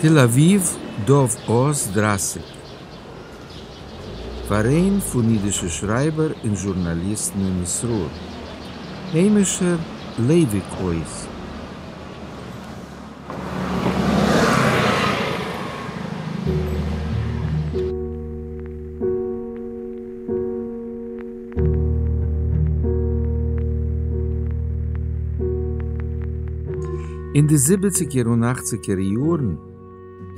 תל אביב, דוב עוז, 30. פאראיין פון אידישע שרייבער און זשורנאליסטן אין ישראל. היימישער לייוויק הויז. אין די זיבעציגער און אכציגער יארן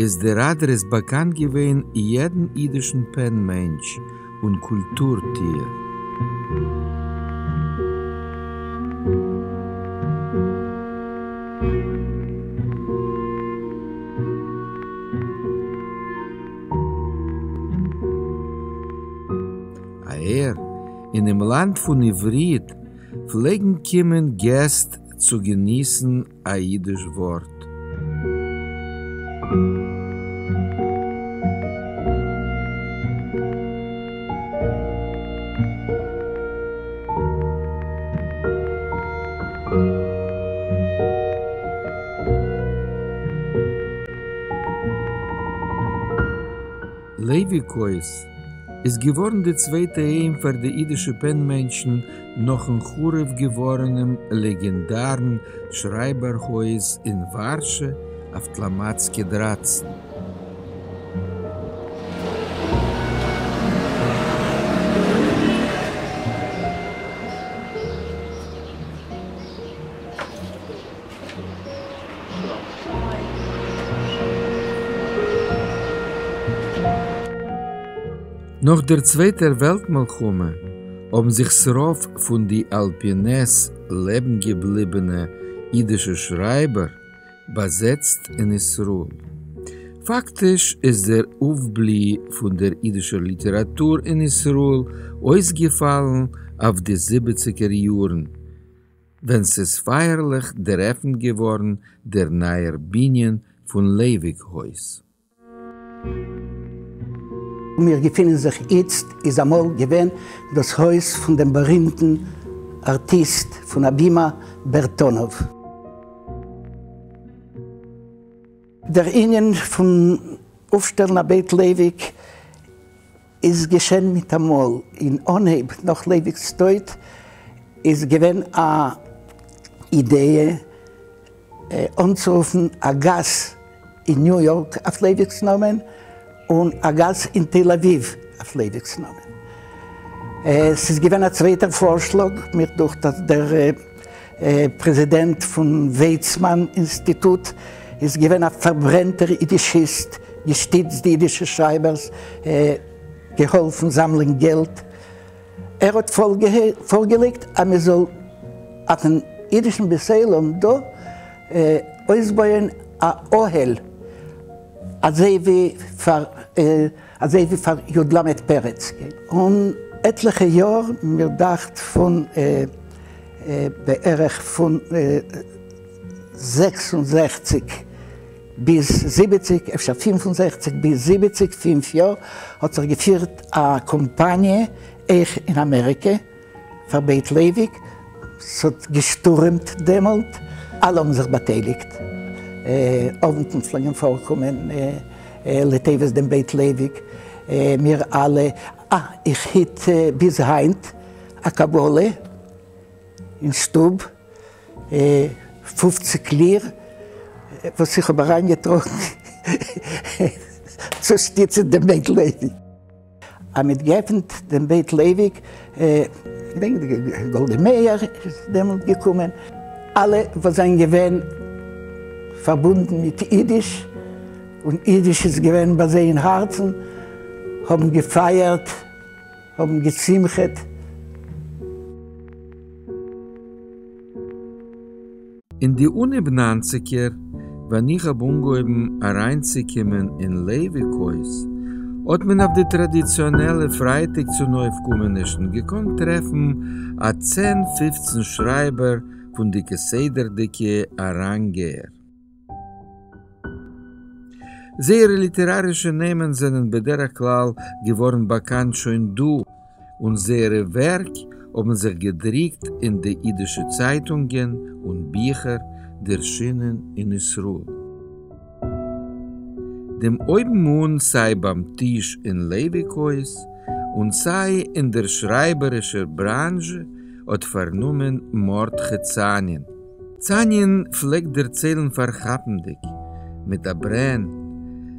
איז דער אדרעס באקאנט געווען יעדן אידישן פען מענטש און קולטור טוער. אהער, אינעם לאנד פון עברית, פלעגן קומען געסט צו געניסן א אידיש ווארט. לייוויק הויז איז געווארן די צווייטע היים פאר די אידישע פען מענטשן נאכן חרוב געווארענעם לעגענדארן שרייבער הויז אין ווארשע אויף טלאמאצקע 13. נאך דער צווייטער וועלט מלחמה האבן זיך ס'רוב פון די על פי נס לעבן געבליבענע אידישע שרייבער באזעצט אין ישראל. פאקטיש איז דער אויפבלי פון דער אידישער ליטעראטור אין ישראל אויסגעפאלן אויף די זיבעציגער יארן, ווען ס'איז פייערליך דערעפנט געווארן דער נייער בנין פון לייוויק הויז. וואו מיר געפינען זיך איצט איז אמאל געווען דאס הויז פון דעם בארימטן ארטיסט פון הבימה בערטאנאוו. דער ענין פון אויפשטעלן א בית לייוויק איז געשען מיטאמאל. אין אנהייב נאך לייוויק'ס טויט איז געווען א אידעע אנצורופן א גאס אין ניו יארק אויף לייוויק'ס נאמען און א גאס אין תל אביב אויף לייוויק'ס נאמען. ס'איז געווען א צווייטער פארשלאג, מיר דוכט אז דער פרעזידענט פון ווייצמאן אינסטיטוט איז געווען א פארברענטער אידישיסט, געשטיצט די אידישע שרייבערס, געהאלפן זאמלען געלט. ער האט פארגעלייגט אז מען זאל אויפן אידישן בית עולם דא אויסבויען א אוהל אזוי ווי פאר אזוי ווי פאר י ל פרץ. און עטליכע יאר, מיר דאכט פון בערך פון 66 ביז 70, אפשר 65 ביז 70, פינף יאר, האט זיך געפירט א קאמפאניע אויך אין אמעריקע פאר בית לייוויק, ס'האט געשטורעמט דעמאלט, אלע האבן זיך באטייליגט, אוונטן פלעגן פארקומען לטובת דעם בית לייוויק, מיר אלע, אה, איך היט ביז היינט א קבלה אין שטוב, 50 ליר, וואס איך האב אריינגעטראגן צו שטיצן דעם בית לייוויק. אז מ'האט געעפנט דעם בית לייוויק, כ'דענק גאלדע מאיר איז דעמאלט געקומען, אלע וואס זענען געווען פארבונדן מיט אידיש, און אידיש איז געווען ביי זיי אין הארצן, האבן געפייערט, האבן געשמחה'ט. אין די אנהייב ניינציגער ווען איך האב אנגעהויבן אריינצוקומען אין לייוויק הויז האט מען אויף די טראדיציאנעלע פרייטאג צונויפקומענישן געקאנט טרעפן א צען פופצן שרייבער פון די כסדר'דיגע אריינגייער. זייערע ליטערארישע נעמען זענען בדרך כלל געווארן באקאנט שוין דא, און זייערע ווערק האבן זיך געדרוקט אין די אידישע צייטונגען און ביכער דערשינען אין ישראל. דעם אויבן-אן סיי ביים טיש אין לייוויק-הויז און סיי אין דער שרייבערישער בראנזשע האט פארנומען מרדכי צאנין. צאנין פלעגט דערציילן פארכאפנדיג, מיט א ברען,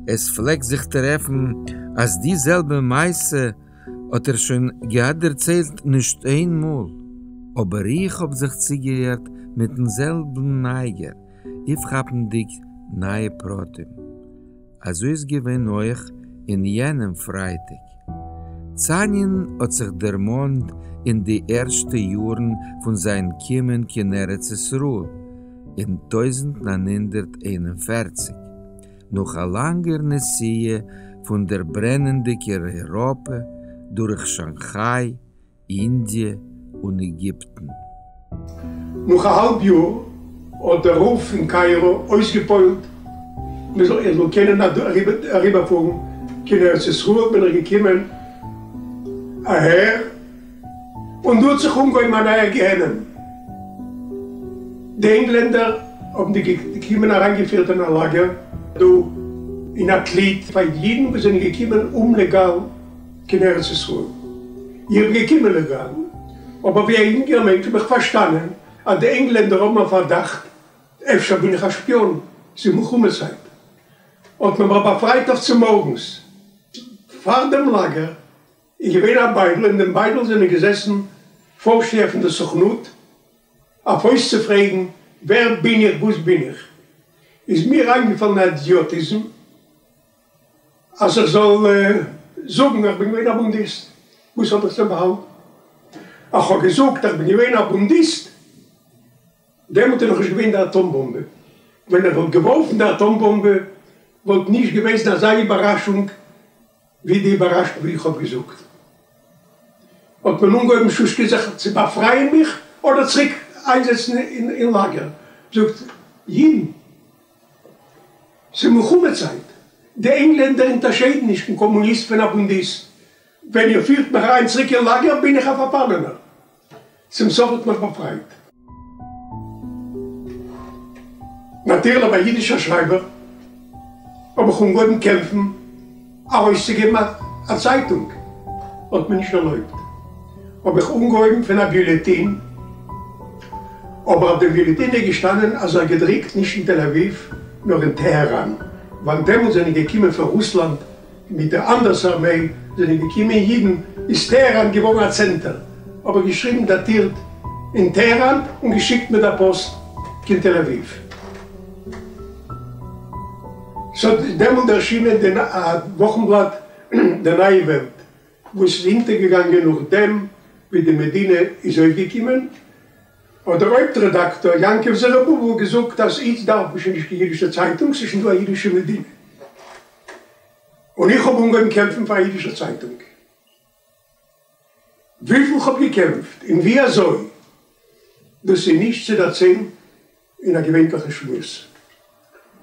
עס פלעגט זיך טרעפן אז די זעלבע מעשה האט ער שוין געהאט דערציילט נישט איין מאל, אבער איך האב זיך צוגעהערט מיטן זעלבן נייגער, אויפכאפנדיג נייע פרטים. אזוי איז געווען אויך אין יענעם פרייטאג. צאנין האט זיך דערמאנט אין די ערשטע יארן פון זיין קומען קיין ארץ ישראל אין 1941, נאך א לאנגער נסיעה פון דער ברענענדיגער אייראפע דורך שאנכאי, אינדיע און עגיפטן. נאך א האלב יאר האט דער רב אין קאירא אויסגעפועלט מען זאל איך זאל קענען אריבערפארן קיין ארץ ישראל, בין איך געקומען אהער און דא האט זיך אנגעהויבן א נייער גיהנום, די ענגלענדער האבן די געקומען אריינגעפירט אין א לאגער דא אין עתלית פאר אידן וואס זענען געקומען אומלעגאל קיין ארץ ישראל. איך בין געקומען לעגאל, אבער ווי א יונגער מענטש האב איך פארשטאנען אז די ענגלענדער האבן א פארדאכט אפשר בין איך א שפיאן, ס'איז מלחמה צייט. האט מען מיך באפרייט אויף צומארגנס. פאר דעם לאגער איז געווען א ביידל, אין דעם ביידל זענען געזעסן פארשטייער פון די סוכנות אויף אויסצופרעגן ווער בין איך, וואס בין איך. איז מיר איינגעפאלן א אידיאטיזם אז איך זאל זאגן איך בין געווען א בונדיסט, וואס האב איך צו באהאלטן? איך האב געזאגט איך בין געווען א בונדיסט, דעמאלט איז נאכנישט געווען די אטאם באמבע, ווען איך וואלט געווארפן די אטאם באמבע וואלט נישט געוועזן אזא איבערראשונג ווי די איבערראשונג ווי איך האב געזאגט. האט מען אנגעהויבן שושקען זיך צו באפרייען מיך אדער צוריק איינזעצן אין לאגער, זאגט אידן. ס'איז מלחמה צייט. די ענגלענדער אונטערשיידן נישט קיין קאמוניסט פון א בונדיסט. ווען איר פירט מיך אריין צוריק אין לאגער בין איך א פארפאלענער. צום סוף האט מיך באפרייט. נאטירליך ווי א אידישער שרייבער האב איך אנגעהויבן קעמפן ארויסצוגעבן א צייטונג. האט מען נישט ערלויבט. האב איך אנגעהויבן פון א ביולעטין, אבער אויף דעם ביולעטין איז געשטאנען אז ער געדריקט נישט אין תל אביב נאר אין טעהראן, ווייל דעמאלט זענען געקומען פון רוסלאנד מיט דער אנדערס ארמעי זענען געקומען אידן, איז טעהראן געווארן א צענטער, האב איך געשריבן דאטירט אין טעהראן און געשיקט מיט דער פאסט קיין תל אביב. ס'האט דעמאלט ערשינען די וואכנבלאט די נייע וועלט. וואס איז אונטערגעגאנגען נאכדעם ווי די מדינה איז אויפגעקומען, האט דער הויפט רעדאקטאר יעקב זרובבל געזאגט אז איצט דארף מען שוין נישט קיין אידישע צייטונג, ס'איז שוין דא א אידישע מדינה. און איך האב אנגעהויבן קעמפן פאר א אידישע צייטונג. וויפיל כ'האב געקעמפט און ווי אזוי, דאס איז נישט צו דערציילן אין א געווענטליכן שמועס.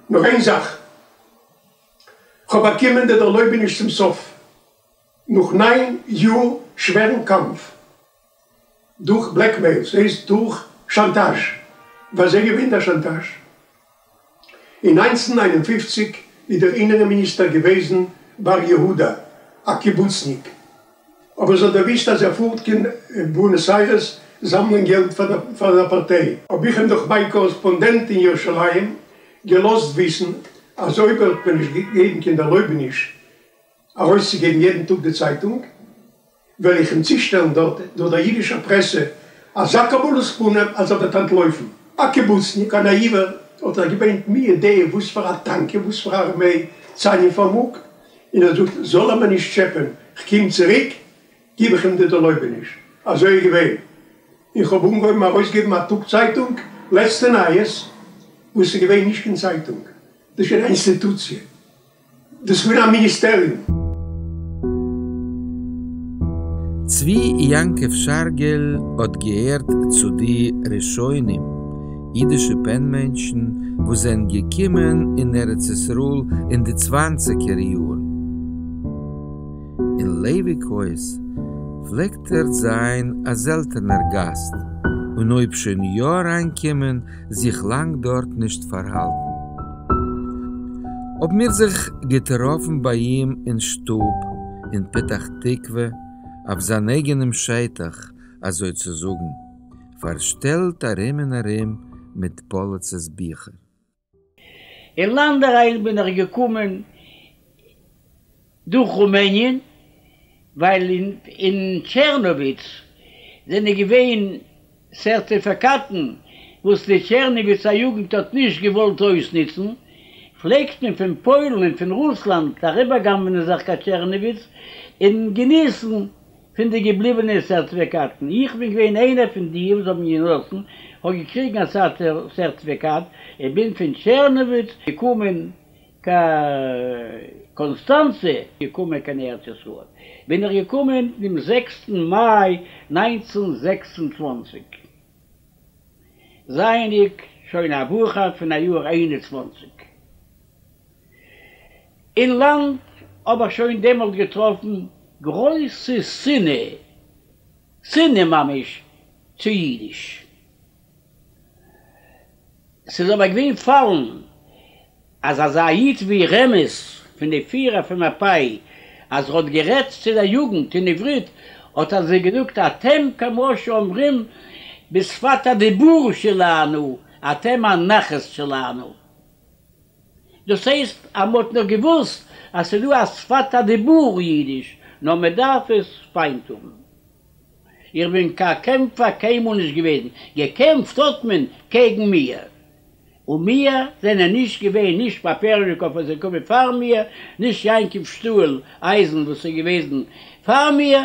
נאר איין זאך, כ'האב באקומען די דערלויבעניש צום סוף, נאך ניין יאר שווערן קאמף, דורך בלעקמעיל, ס'הייסט דורך שאנטאזש. ווי אזוי געווען דער שאנטאזש? אין 1951 איז דער אינערע מיניסטער געוועזן בר יהודה, א קיבוצניק, אבער זיך דערוויסט אז ער פארט קיין בוענאס איירעס זאמלען געלט פאר דער פארטיי, האב איך אים דורך מיין קארעספאנדענט אין ירושלים געלאזט וויסן אז אויב ער וועט מיר נישט געבן קיין דערלויבעניש ארויסצוגעבן יעדן טאג די צייטונג, וועל איך אים צושטעלן דארט דורך דער אידישער פרעסע אזא קבלת פנים אז ער וועט אנטלויפן. א קיבוצניק, א נאיווער, האט ער געמיינט מי יודע וואס פאר א טאנק און וואס פאר א ארמיי צאנין פארמאגט, און ער זאגט זאל ער מיר נישט טשעפען, כ'קום צוריק גיב איך אים די דערלויבעניש. אזוי איז געווען. איך האב אנגעהויבן ארויסגעבן א טאג צייטונג, לעצטע נייעס, וואס איז געווען נישט קיין צייטונג, דאס איז שוין א אינסטיטוציע. דאס איז געווען א מיניסטעריום. צבי יעקב שארגעל האט געהערט צו די ראשונים, אידישע פען-מענטשן וואס זענען געקומען אין ארץ ישראל אין די צוואנציגער יארן. אין לייוויק הויז פלעגט ער זיין א זעלטענער גאסט, און אויב שוין יא אריינקומען, זיך לאנג דארט נישט פארהאלטן. האבן מיר זיך געטראפן ביי אים אין שטוב אין פתח תקווה אויף זיין אייגענעם שטח אזוי צו זאגן, פארשטעלט ארום און ארום מיט פאליצעס ביכער. אין לאנד אריין בין איך געקומען דורך רומעניען, ווייל אין טשערנאוויץ זענען געווען סערטיפיקאטן וואס די טשערנאוויצער יוגנט האט נישט געוואלט אויסנוצן, פלעגט מען פון פוילן און פון רוסלאנד אריבערגנב'נען זיך קיין טשערנאוויץ און געניסן פון די געבליבענע סערטיפיקאטן. איך בין געווען איינער פון די וואס האבן גענאסן, האב געקריגן א סערטיפיקאט און בין פון טשערנאוויץ געקומען קיין קאנסטאנצע, געקומען קיין ארץ ישראל בין איך געקומען דעם זעקסטן מאי 1926, זייענדיג שוין א בחור פון א יאר 21. אין לאנד האב איך שוין דעמאלט געטראפן גרויסע שנאה, שנאה ממש, צו אידיש. ס'איז אבער געווען פאלנד אז אזא איד ווי רמז פון די פירער פון מפאי אז ער האט גערעדט צו דער יוגנט אין עברית האט ער זיי געזאגט אתם כמו שאומרים בשפת הדיבור שלנו אתם הנחת שלנו. דאס הייסט אז מ'האט נאך געוואוסט אז ס'איז דא א שפת הדיבור אידיש נאר מ'דארף עס פיינט האבן. איך בין קיין קעמפער קיינמאל נישט געוועזן, געקעמפט האט מען קעגן מיר, און מיר זענען נישט געווען נישט פאפערניקאוו וואס איז געקומען פאר מיר, נישט יעקב שטוהל אייזן וואס איז געוועזן פאר מיר,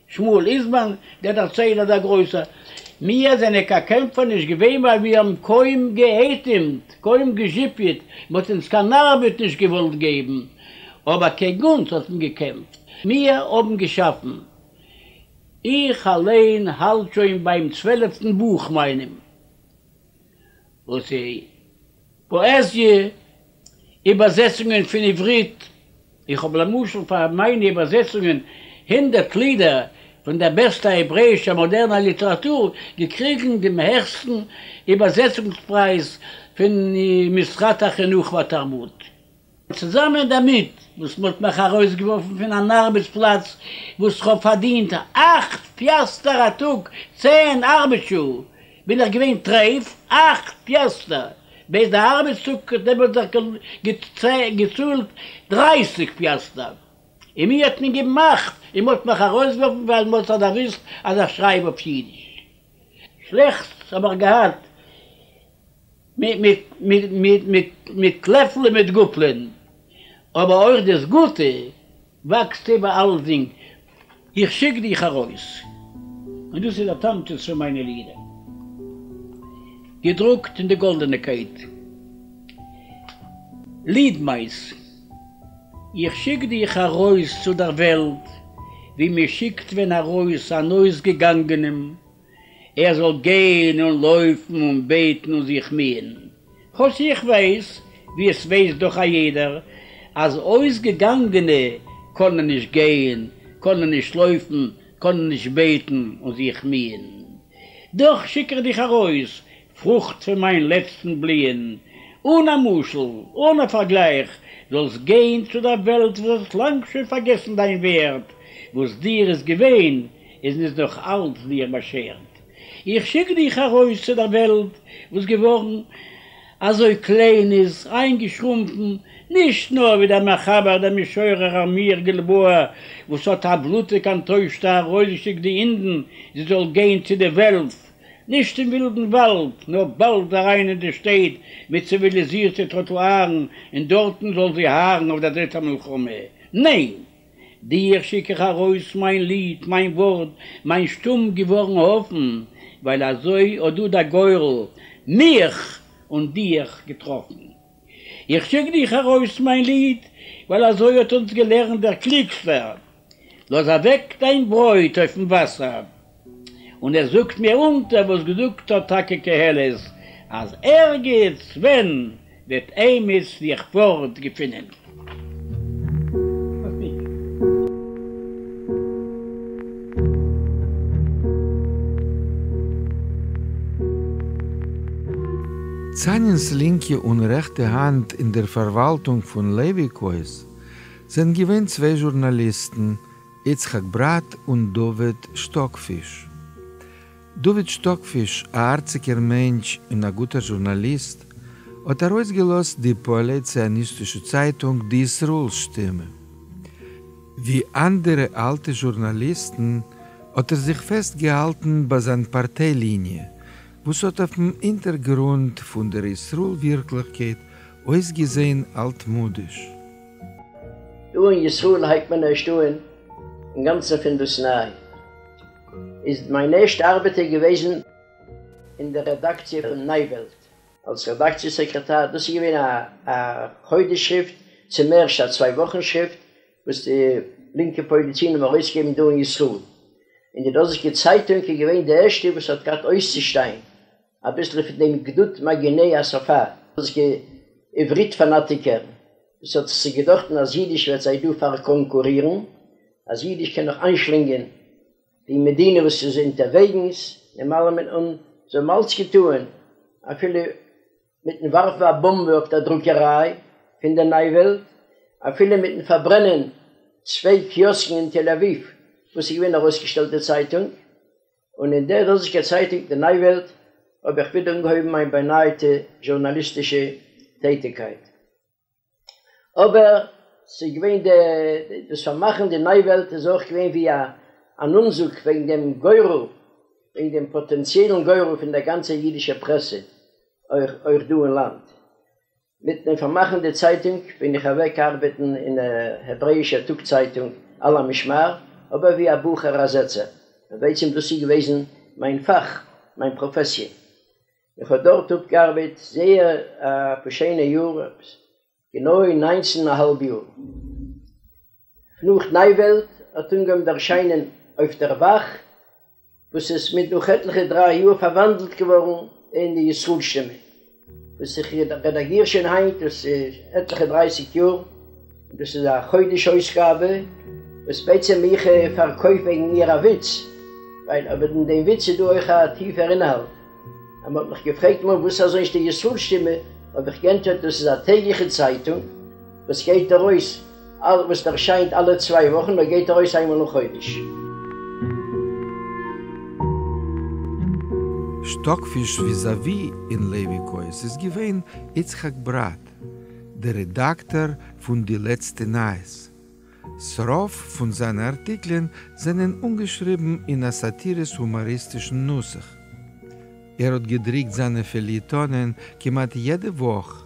שמואל איזמאן דער דערציילער דער גרויסער, מיר זענען קיין קעמפער נישט געווען ווייל מיר האבן קוים געאטעמט, קוים געזשיפעט, מען האט אונז קיין ארבעט נישט געוואלט געבן, אבער קעגן אונז האט מען געקעמפט, מיר האבן געשאפן. איך אליין האלט שוין ביים צוועלפטן בוך מיינעם, וואס איז פאעזיע, איבערזעצונגען פון עברית, איך האב למשל פאר מיינע איבערזעצונגען הונדערט לידער פון דער בעסטער העברעאישער מאדערנער ליטעראטור געקריגן דעם העכסטן איבערזעצונגס פרייז פון משרד החינוך והתרבות. צוזאמען דערמיט וואס מ'האט מיך ארויסגעווארפן פון אן ארבעטס פלאץ וואס כ'האב פארדינט אכט פיאסטער א טאג, צען ארבעט שעה בין איך געווען טרייף, אכט פיאסטער, בעת דער ארבעטס טאג האט דעמאלט זיך געצאלט דרייסיג פיאסטער, און מיר האט מען געגעבן אכט, און מ'האט מיך ארויסגעווארפן ווייל מ'האט זיך דערוואוסט אז איך שרייב אויף אידיש. שלעכטס האב איך געהאט. מיט לעפל און מיט גאפלען, אבער אויך דאס גוטע וואקסט איבער אלסדינג. איך שיק דיך ארויס. און דאס איז דער תמצית פון מיינע לידער, געדרוקט אין די גאלדענע קייט. ליד מיינס, איך שיק דיך ארויס צו דער וועלט, ווי מען שיקט ווען ארויס אן אויסגעגאנגענעם ער זאל גיין און לויפן און בעטן און זיך מיען, כאטש איך ווייס, ווי עס ווייסט דאך א יעדער, אז אויסגעגאנגענע קענען נישט גיין, קענען נישט לויפן, קענען נישט בעטן און זיך מיען. דאך שיק איך דיך ארויס, פרוכט פון מיין לעצטן בליען, אן א משל, אן א פארגלייך, זאלסט גיין צו דער וועלט וואס האט לאנג שוין פארגעסן דיין ווערט, וואס דיר איז געווען, איז נישט נאך אלץ דיר באשערט. איך שיק דיך ארויס צו דער וועלט וואס געווארן אזוי קליין איז איינגעשרומפן, נישט נאר ווי דער מחבר דער משורר אמיר גלבוע וואס האט א בלוטיג אנטוישטע ארויסגעשיקט די הינדין זי זאל גיין צו די וועלף, נישט אין ווילדן וואלד, נאר באלד אריין אין די שטעט מיט ציוויליזירטע טראטוארן און דארטן זאל זי הארן אויף דער דריטער מלחמה. ניין! דיך שיק איך ארויס מיין ליד, מיין ווארט, מיין שטום געווארן האפן, ווייל אזוי האט דא דער גורל מיך און דיך געטראפן. איך שיק דיך ארויס מיין ליד, ווייל אזוי האט אונז געלערנט דער קליגסטער, לאז אוועק דיין ברויט אויפן וואסער. און ער זאגט מיר אונטער וואס געזאגט האט טאקע קהלת אז ערגעץ ווען וועט עמיץ דיך פארט געפינען. צאנינ'ס לינקע און רעכטע האנט אין דער פארוואלטונג פון לייוויק-הויז זענען געווען צוויי זשורנאליסטן, יצחק בראט און דוד שטאקפיש. דוד שטאקפיש, א הארציגער מענטש און א גוטער זשורנאליסט, האט ארויסגעלאזט די פועלי ציוניסטישע צייטונג די ישראל שטימע. ווי אנדערע אלטע זשורנאליסטן האט ער זיך פעסט געהאלטן ביי זיין פארטיי ליניע, וואס האט אויפן הינטערגרונט פון דער ישראל ווירקליכקייט אויסגעזען אלטמאדיש. דא אין ישראל הייבט מען ערשט אן אינגאנצן פון דאס ניי. איז מיין ערשטע ארבעט איז געוועזן אין דער רעדאקציע פון ניי-וועלט אלס רעדאקציע סעקרעטאר, דאס איז געווען א חודש שריפט, צום ערשט א צוויי וואכן שריפט וואס די לינקע פועלי ציון האבן ארויסגעגעבן דא אין ישראל, און די דאזיגע צייטונג איז געווען די ערשטע וואס האט געהאט אויסצושטיין אביסל פון דעם גדוד מגיני השפה, דאזיגע עברית פאנאטיקער וואס האט זיך געדאכטן אז אידיש וועט זיי דא פארקאנקורירן, אז אידיש קען נאך איינשלינגען די מדינה וואס איז אונטערוועגנס, דעם אלעמען, און זיי האבן אלץ געטוען אפילו מיטן ווארפן א באמבע אויף דער דרוקעריי פון דער ניי-וועלט, אפילו מיטן פארברענען צוויי קיאסקן אין תל אביב וואס איז געווען ארויסגעשטעלט די צייטונג, און אין דער דאזיגער צייטונג די ניי-וועלט האב איך ווידער אנגעהויבן מיין באנייטע זשורנאליסטישע טעטיגקייט. אבער ס'איז געווען די, דאס פארמאכן די ניי-וועלט איז אויך געווען ווי א אן אנזאג וועגן דעם גורל, וועגן דעם פאטענציעלן גורל פון דער גאנצער אידישער פרעסע, אויך אויך דא אין לאנד. מיטן פארמאכן די צייטונג בין איך אוועק ארבעטן אין דער העברעאישער טאג-צייטונג על המשמר, אבער ווי א בחור א זעצער, און בעצם דאס איז געוועזן מיין פאך, מיין פראפעסיע. איך האב דארט אפגעארבעט זייער א פאר שיינע יאר, עפעס גענוי ניינצן א האלב יאר. נאך ניי-וועלט האט אנגעהויבן ערשיינען אויף דער וואך, וואס איז מיט נאך עטליכע דריי יאר פארוואנדלט געווארן אין די ישראל שטימע, וואס איך רעדאגיר שוין היינט דאס איז עטליכע דרייסיג יאר, און דאס איז א חודש אויסגאבע, וואס בעצם איך פארקויף וועגן איר א וויץ, ווייל אבער אין דעם וויץ איז דא אויך א טיפער אינהאלט. אז מ'האט מיך געפרעגט אמאל וואס אזוינס די ישראל שטימע, האב איך גענטפערט דאס איז א טעגליכע צייטונג וואס גייט ארויס וואס ערשיינט אלע צוויי וואכן נאר גייט ארויס איינמאל אין חודש. שטאקפיש וויזאווי אין לייוויק-הויז איז געווען יצחק בראט, דער רעדאקטאר פון די לעצטע נייעס. ס'רוב פון זיינע ארטיקלען זענען אנגעשריבן אין א סאטיריש-הומאריסטישן נוסח. ער האט געדרוקט זיינע פעליעטאנען כמעט יעדע וואך,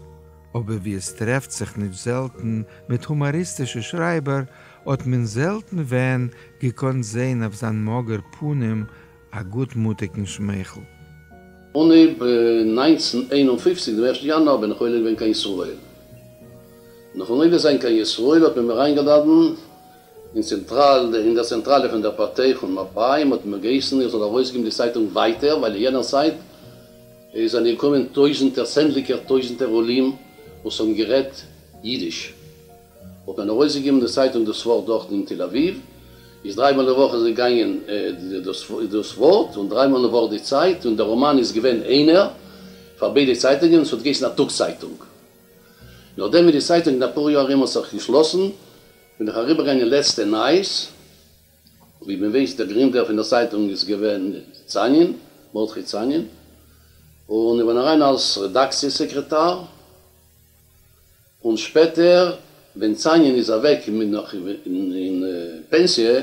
אבער ווי עס טרעפט זיך נישט זעלטן מיט הומאריסטישע שרייבער, האט מען זעלטן ווען געקאנט זען אויף זיין מאגער פנים א גוטמוטיגן שמייכל. אנהייב 1951 דעם ערשטן יאנואר בין איך עולה געווען קיין ישראל. נאכן עולה זיין קיין ישראל האט מען מיר איינגעלאדן אין צענטראל אין דער צענטראלע פון דער פארטיי פון מפא"י, מ'האט מיר געהייסן איך זאל ארויסגעבן די צייטונג ווייטער ווייל אין יענער צייט עס זענען געקומען טויזנטער צענדליגער טויזנטער עולים וואס האבן גערעדט אידיש. האט מען ארויסגעגעבן די צייטונג דאס ווארט דארטן אין תל אביב, איז דריי מאל די וואך איז געגאנגען דאס ווארט און דריי מאל די וואך די צייט, און דער ראמאן איז געווען איינער פאר ביידע צייטונגען און ס'האט געהייסן א טאג צייטונג. נאכדעם ווי די צייטונג אין אפאר יאר ארום האט זיך געשלאסן, בין איך אריבערגעגאנגען אין לעצטע נייעס, ווי מען ווייסט דער גרינדער פון דער צייטונג איז געווען צאנין, מרדכי צאנין, און איך בין אריין אלס רעדאקציע סעקרעטאר, און שפעטער ווען צאנין איז אוועק נאך אין פענסיע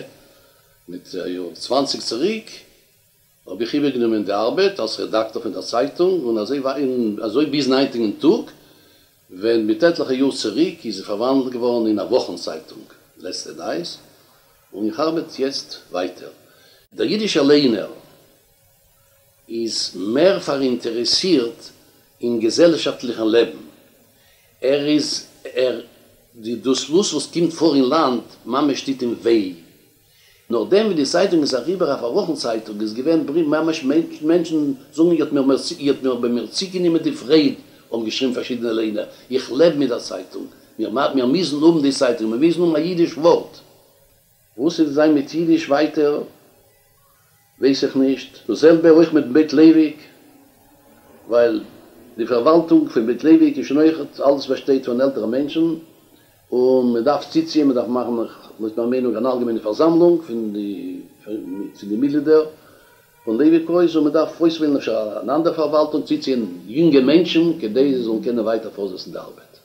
מיט א יאר צוואנציג צוריק, האב איך איבערגענומען די ארבעט אלס רעדאקטאר פון דער צייטונג, און אזוי אזוי ביזן היינטיגן טאג, ווען מיט עטליכע יאר צוריק איז זי פארוואנדלט געווארן אין א וואכן צייטונג, לעצטע נייעס, און איך ארבעט יעצט ווייטער. דער אידישער לייענער איז מער פאראינטערעסירט אין געזעלשאפטליכן לעבן, ער איז ער די דאס וואס קומט פאר אין לאנד ממש טוט אים וויי, נאכדעם ווי די צייטונג איז אריבער אויף א וואכן צייטונג איז געווען בריוו ממש מענטשן זאגן איר האט מיר איר האט מיר ביי מיר צוגענומען די פרייד האבן געשריבן פארשידענע לייענער איך לעב מיט דער צייטונג מיר מיר מוזן האבן די צייטונג מיר מוזן האבן א אידיש ווארט. וואס וועט זיין מיט אידיש ווייטער ווייס איך נישט, דאס זעלבע אויך מיט בית לייוויק, ווייל. די פארוואלטונג פון בית לייוויק איז שוין אויכעט אלעס באשטייט פון עלטערע מענטשן, און מען דארף צוציען, מען דארף מאכן לויט מיין מיינונג אן אלגעמיינע פארזאמלונג פון די פון די מיטגלידער פון לייוויק הויז, און מען דארף אויסוועלן אפשר אן אנדער פארוואלטונג, צוציען יונגע מענטשן כדי זיי זאלן קענען ווייטער פארזעצן די ארבעט.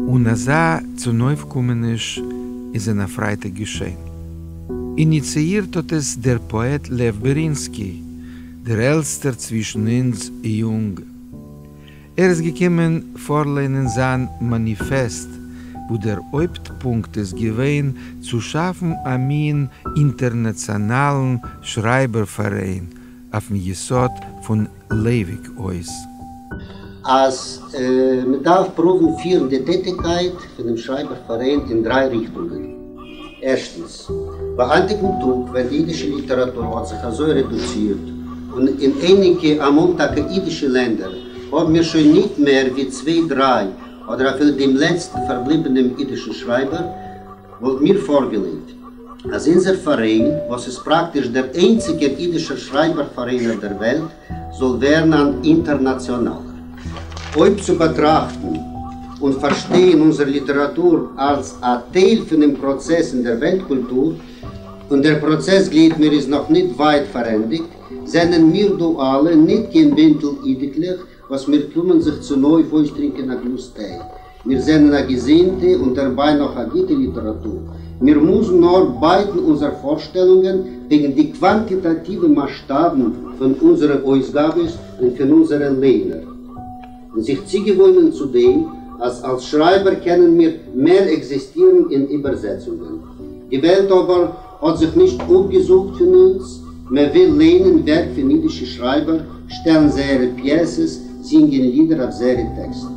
און אזא צונויפקומעניש איז אין א פרייטאג געשען. איניציאירט האט עס דער פאעט לעוו בערינסקי, דער עלטסטער צווישן אונז יונגע. ער איז געקומען פארליינען זיין מאניפעסט, וואו דער הויפט-פונקט איז געווען צו שאפן א מין אינטערנאציאנאלן שרייבער-פאראיין אויפן יסוד פון לייוויק הויז. אז מען דארף פרואוון פירן די טעטיגקייט פון דעם שרייבער פאראיין אין דריי ריכטונגען. ערשטנס, ביי היינטיגן טאג ווען די אידישע ליטעראטור האט זיך אזוי רעדוצירט, און אין אייניגע אמאל טאקע אידישע לענדער האבן מיר שוין ניט מער ווי צוויי דריי אדער אפילו דעם לעצטן פארבליבענעם אידישן שרייבער, וואלט מיר פארגעלייגט אז אונזער פאראיין, וואס איז פראקטיש דער איינציגער אידישער שרייבער פאראיין אויף דער וועלט, זאל ווערן אן אינטערנאציאנאלער. אויב צו באטראכטן און פארשטיין אונזער ליטעראטור אלס א טייל פונעם פראצעס אין דער וועלט-קולטור, און דער פראצעס גלייבט מיר איז נאך ניט ווייט פארענדיגט, זענען מיר דא אלע ניט קיין בינטל אידיקלעך וואס מיר קומען זיך צונויף אויסטרינקען א גלאז טיי. מיר זענען א געזונטע און דערביי נאך א גוטע ליטעראטור. מיר מוזן נאר בייטן אונזער פארשטעלונגען וועגן די קוואנטיטאטיווע מאסשטאבן פון אונזערע אויסגאבעס און פון אונזערע לייענער, און זיך צוגעוואוינען צו דעם אז אלס שרייבער קענען מיר מער עקזיסטירן אין איבערזעצונגען. די וועלט אבער האט זיך נישט אפגעזאגט פון אונז, מען וויל לייענען ווערק פון אידישע שרייבער, שטעלן זייערע פיעסעס, זינגען לידער אויף זייערע טעקסטן.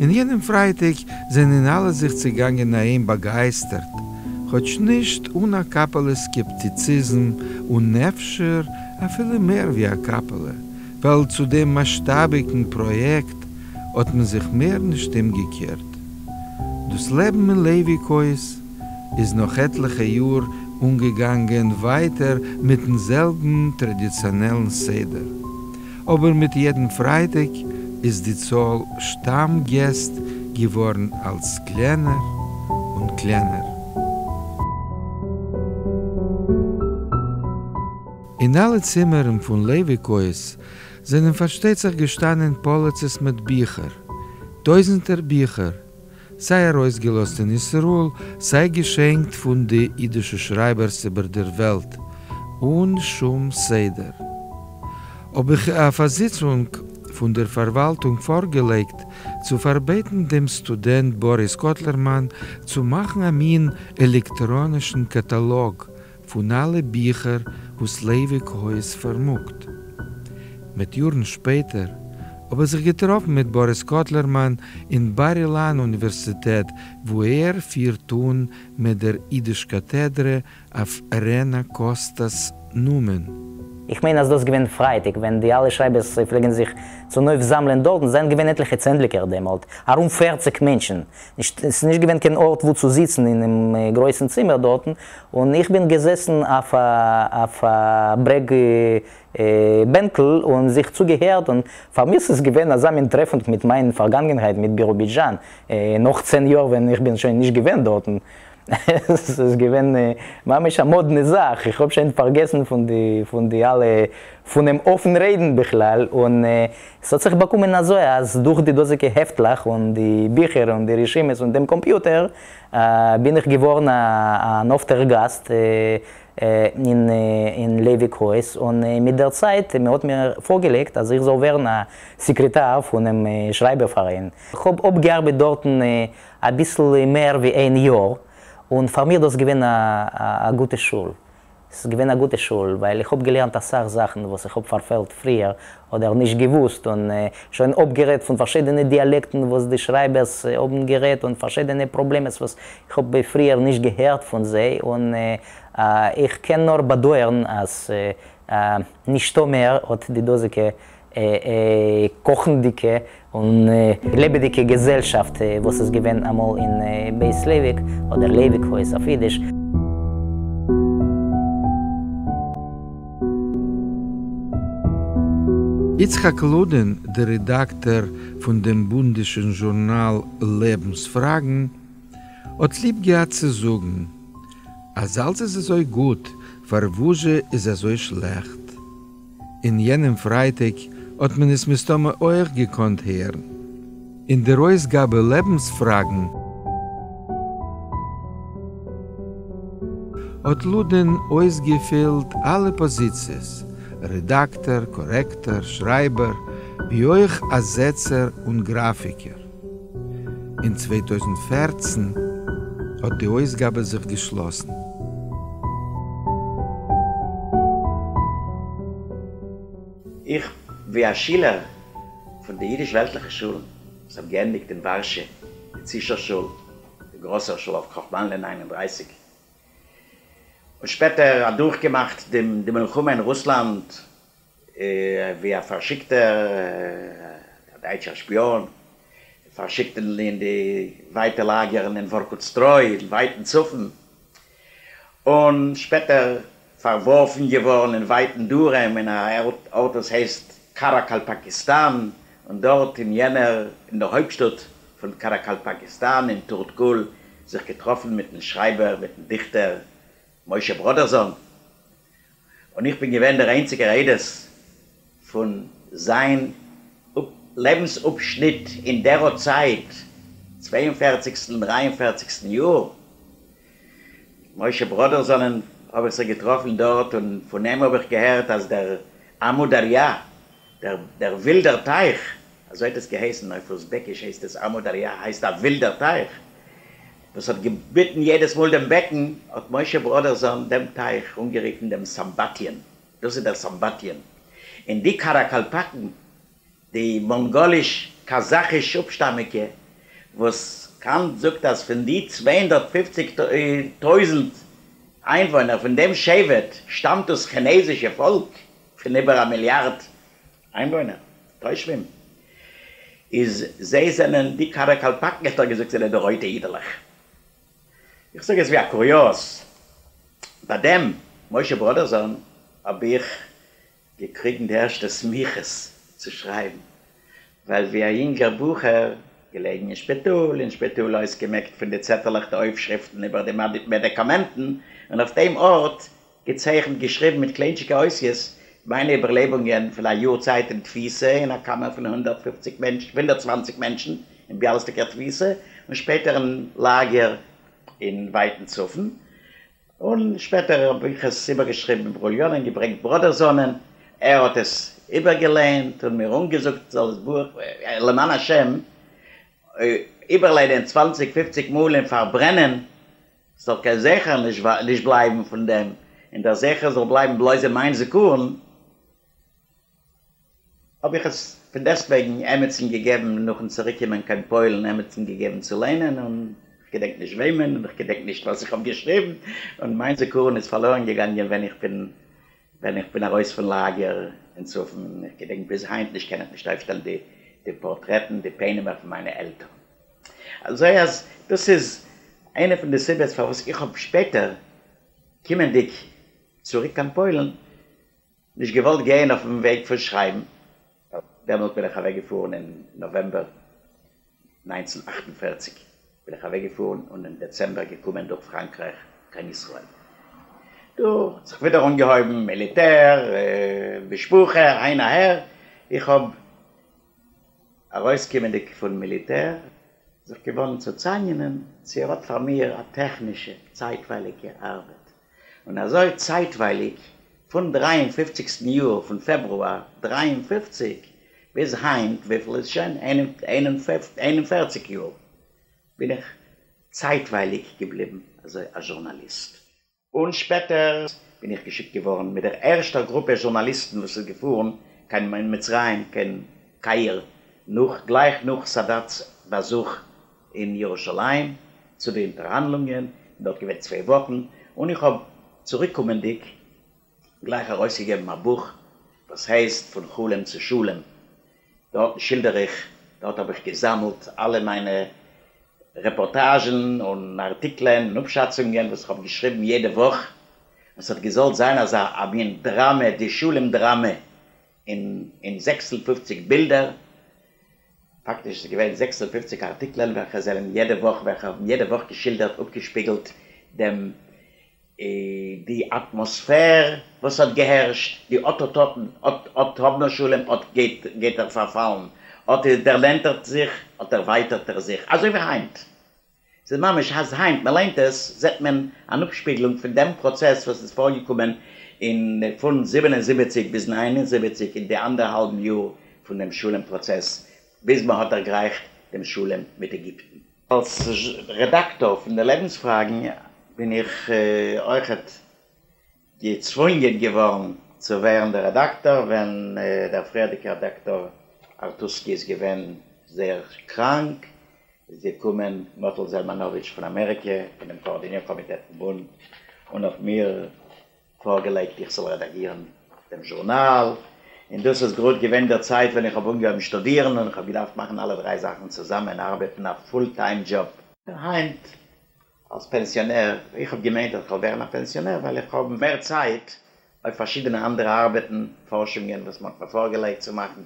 אין יענעם פרייטאג זענען אלע זיך צעגאנגען אהיים באגייסטערט, כאטש נישט אן א קאפעלע סקעפטיציזם און אפשר אפילו מער ווי א קאפעלע, ווייל צו דעם מאסשטאביגן פראיעקט האט מען זיך מער נישט אומגעקערט. דאס לעבן אין לייוויק הויז איז נאך עטליכע יאר אנגעגאנגען ווייטער מיטן זעלבן טראדיציאנעלן סדר, אבער מיט יעדן פרייטאג איז די צאל שטאם געסט געווארן אלץ קלענער און קלענער. אין אלע צימערן פון לייוויק הויז זענען פארשטייט זיך געשטאנען פאליצעס מיט ביכער, טויזנטער ביכער, סיי ארויסגעלאזט אין ישראל, סיי געשענקט פון די אידישע שרייבערס איבער דער וועלט, אן שום סדר. האב איך אויף א זיצונג פון דער פארוואלטונג פארגעלייגט צו פארבעטן דעם סטודענט באריס קאטלערמאן צו מאכן א מין עלעקטראנישן קאטאלאג פון אלע ביכער וואס לייוויק הויז פארמאגט. מיט יארן שפעטער האב איך זיך געטראפן מיט באריס קאטלערמאן אין בר אילן אוניווערסיטעט וואו ער פירט אן מיט דער אידיש קאטעדרע אויף רענא קאסטא'ס נאמען. איך מיין אז דאס איז געווען פרייטאג ווען די אלע שרייבערס פלעגן זיך צונויף זאמלען דארטן, זענען געווען עטליכע צענדליגער דעמאלט, ארום פערציג מענטשן, נישט, ס'איז נישט געווען קיין ארט וואו צו זיצן אינעם גרויסן צימער דארטן, און איך בין געזעסן אויף א אויף א ברעג בענקל און זיך צוגעהערט, און פאר מיר ס'איז געווען אזא מין טרעפונג מיט מיין פארגאנגענהייט מיט ביראבידזשאן, נאך צען יאר ווען איך בין שוין נישט געווען דארטן, ס'איז געווען ממש א מאדנע זאך, איך האב שוין פארגעסן פון די פון די אלע פונעם אופן רעדן בכלל, און ס'האט זיך באקומען אזוי אז דורך די דאזיגע העפטלעך און די ביכער און די רשימות און דעם קאמפיוטער בין איך געווארן אן אפטער גאסט אין לייוויק הויז, און מיט דער צייט מען האט מיר פארגעלייגט אז איך זאל ווערן א סעקרעטאר פונעם שרייבער פאראיין. כ'האב אפגעארבעט דארטן אביסל מער ווי איין יאר, און פאר מיר דאס געווען א גוטע שול. ס'איז געווען א גוטע שול, ווייל איך האב געלערנט אסאך זאכן וואס איך האב פארפעלט פריער, אדער נישט געוואוסט, און שוין אפגערעדט פון פארשידענע דיאלעקטן וואס די שרייבערס האבן גערעדט, און פארשידענע פראבלעמעס וואס איך האב פריער נישט געהערט פון זיי, און איך קען נאר באדויערן אז נישטא מער אט די דאזיגע קאכנדיקע און לעבעדיקע געזעלשאפט וואס איז געווען אמאל אין בית לייוויק, אדער לייוויק הויז אויף אידיש. יצחק לודין, דער רעדאקטאר פון דעם בונדישן זשורנאל לעבנס-פראגן, האט ליב געהאט צו זאגן, אז אלץ איז אזוי גוט, פארוואזשע איז אזוי שלעכט? אין יענעם פרייטאג האט מען עס מסתמא אויך געקאנט הערן. אין דער אויסגאבע לעבנס-פראגן האט לודין אויסגעפילט אלע פאזיציעס, רעדאקטאר, קארעקטאר, שרייבער, ווי אויך א זעצער און גראפיקער. אין 2014 האט די אויסגאבע זיך געשלאסן. איך, ווי א שילער פון די יידיש-וועלטלעכע שולן, וואס האב געענדיקט אין ווארשע די צישער שול, די גראסער שול אויף קראכמאלנע 39, און שפעטער אדורכגעמאכט די מלחמה אין רוסלאנד ווי א פארשיקטער דייטשער שפיאן, פארשיקט אין די ווייטע לאגערן אין ווארקוטסטרוי אין ווייטן צפון, און שפעטער פארווארפן געווארן אין ווייטן דרום אין א ארט וואס הייסט קאראקאלפאקיסטאן, און דארט אין יענער אין דער הויפטשטאט פון קאראקאלפאקיסטאן אין טורטקול זיך געטראפן מיטן שרייבער מיטן דיכטער משה בראדערזאן, און איך בין געווען דער איינציגער עדות פון זיין לעבנס אפשניט אין דער אט צייט, צוויי און פערציגסטן דריי און פערציגסטן יאר. משה בראדערזאנען האב איך זיך געטראפן דארט און פון אים האב איך געהערט אז דער אמו דאריא, דער ווילדער טייך, אזוי האט עס געהייסן, אויף אוזבעקיש הייסט עס אמו דאריא, הייסט א ווילדער טייך, וואס האט געביטן יעדעס מאל דעם בעקן, האט משה בראדערזאן דעם טייך אנגערופן דעם סמבטיון, דאס איז דער סמבטיון. און די קאראקאלפאקן, די מאנגאליש-קאזאכיש אפשטאמיגע, וואס קאנט זאגט אז פון די 250 טויזנט איינוואוינער פון דעם שבט שטאמט דאס כינעזישע פאלק פון איבער א מיליארד איינוואוינער, תושבים, איז זיי זענען די קאראקאלפאקן האט ער געזאגט זענען די רויטע אידעלעך. איך זאג עס ווי א קוריאז. ביי דעם משה בראדערזאן האב איך געקריגן די ערשטע סמיכות צו שרייבן, ווייל ווי א יונגער בחור געלעגן אין שפיטאל, אין שפיטאל אויסגעמעקט פון די צעטעלעך די אויפשריפטן איבער די מעדיקאמענטן, און אויף דעם ארט געצייכנט געשריבן מיט קליינטשיקע אותיות מיינע איבערלעבונגען פון א יאר צייט אין תפיסה אין א קאמער פון 150 מענטשן, 120 מענטשן אין ביאליסטאקער תפיסה, און שפעטער אין לאגער אין ווייטן צפון, און שפעטער האב איך עס איבערגעשריבן אין ברוליאנען, געברענגט בראדערזאנען, ער האט עס איבערגעלייענט און מיר אנגעזאגט זאל עס ברוך למען השם איבערלייענען צוואנציג פופציג מאל און פארברענען, ס'זאל קיין זכר נישט בלייבן פון דעם, און דער זכר זאל בלייבן בלויז אין מיין זכרון. האב איך עס פון דעסטוועגן עמיצן געגעבן נאכן צוריקקומען קיין פוילן, עמיצן געגעבן צו ליינען, און כ'געדענק נישט וועמען, און כ'געדענק נישט וואס איך האב געשריבן, און מיין זכרון איז פארלוירן געגאנגען ווען איך בין ווען איך בין ארויס פון לאגער אין צפון, און איך געדענק ביז היינט נישט, קען איך נישט אויפשטעלן די די פארטרעטן, די פענעמער פון מיינע עלטערן. אזוי אז דאס איז איינע פון די סיבות פארוואס איך האב שפעטער, קומענדיג צוריק קיין פוילן, נישט געוואלט גיין אויפן וועג פון שרייבן, ווייל דעמאלט בין איך אוועק געפארן אין נאוועמבער 1948 בין איך אוועק געפארן און אין דעצעמבער געקומען דורך פראנקרייך קיין ישראל. דא האט זיך ווידער אנגעהויבן מיליטער, משפחה, אהין אהער, איך האב ארויסקומענדיג פון מיליטער זיך געוואנדן צו צאנינען צו ער האט פאר מיר א טעכנישע צייטווייליגע ארבעט, און אזוי צייטווייליג פון דריי און פופציגסטן יאר פון פעברואר 53 ביז היינט וויפיל איז שוין 41 יאר בין איך צייטווייליג געבליבן אזוי א זשורנאליסט. און שפעטער בין איך געשיקט געווארן מיט דער ערשטער גרופע זשורנאליסטן וואס איז געפארן קיין מצרים קיין קאיר נאך גלייך נאך סאדאט'ס באזוך אין ירושלים צו די אונטערהאנדלונגען, בין דארט געווען צוויי וואכן, און איך האב צוריקקומענדיג גלייך ארויסגעגעבן א בוך וואס הייסט פון חלום צו שלום, דארטן שילדער איך, דארט האב איך געזאמלט אלע מיינע רעפארטאזשן און ארטיקלען און אפשאצונגען וואס איך האב געשריבן יעדע וואך, און ס'האט געזאלט זיין אזא א מין דראמע, די שלום דראמע. אין 56 בילדער, פאקטיש איז געווען 56 ארטיקלען וועלכע זענען יעדע וואך וועלכע האבן יעדע וואך געשילדערט אפגעשפיגלט דעם די אטמאספער וואס האט געהערשט, די אט-אט-אטן, אט אט האבן מיר שלום, אט גייט גייט ער פארפאלן, אט דערנענטערט זיך, אט דערווייטערט ער זיך, אזוי ווי היינט. ס'איז ממש אז היינט מען ליינט עס זעט מען אן אפשפיגלונג פון דעם פראצעס וואס איז פארגעקומען אין פון 77 ביז 79 אין די אנדערהאלבן יאר פון דעם שלום פראצעס ביז מען האט דערגרייכט דעם שלום מיט עגיפטן. אלס רעדאקטאר פון די לעבנס-פראגן בין איך אויכעט געצוואונגען געווארן צו ווערן דער רעדאקטאר ווען דער פריערדיגער רעדאקטאר ארטוסקי איז געווען זייער קראנק, איז געקומען מאטל זעלמאנאוויטש פון אמעריקע פון דעם קאארדיניר קאמיטעט פון בונד און האט מיר פארגעלייגט איך זאל רעדאגירן דעם זשורנאל, און דאס איז גראד געווען דער צייט ווען איך האב אנגעהויבן שטודירן און איך האב געדארפט מאכן אלע דריי זאכן צוזאמען, ארבעטן א פול טיים דזשאב. היינט אלס פענסיאנער, איך האב געמיינט אז כ'וועל ווערן א פענסיאנער ווייל איך האב מער צייט אויף פארשידענע אנדערע ארבעטן, פארשונגען וואס מ'האט מיר פארגעלייגט צו מאכן,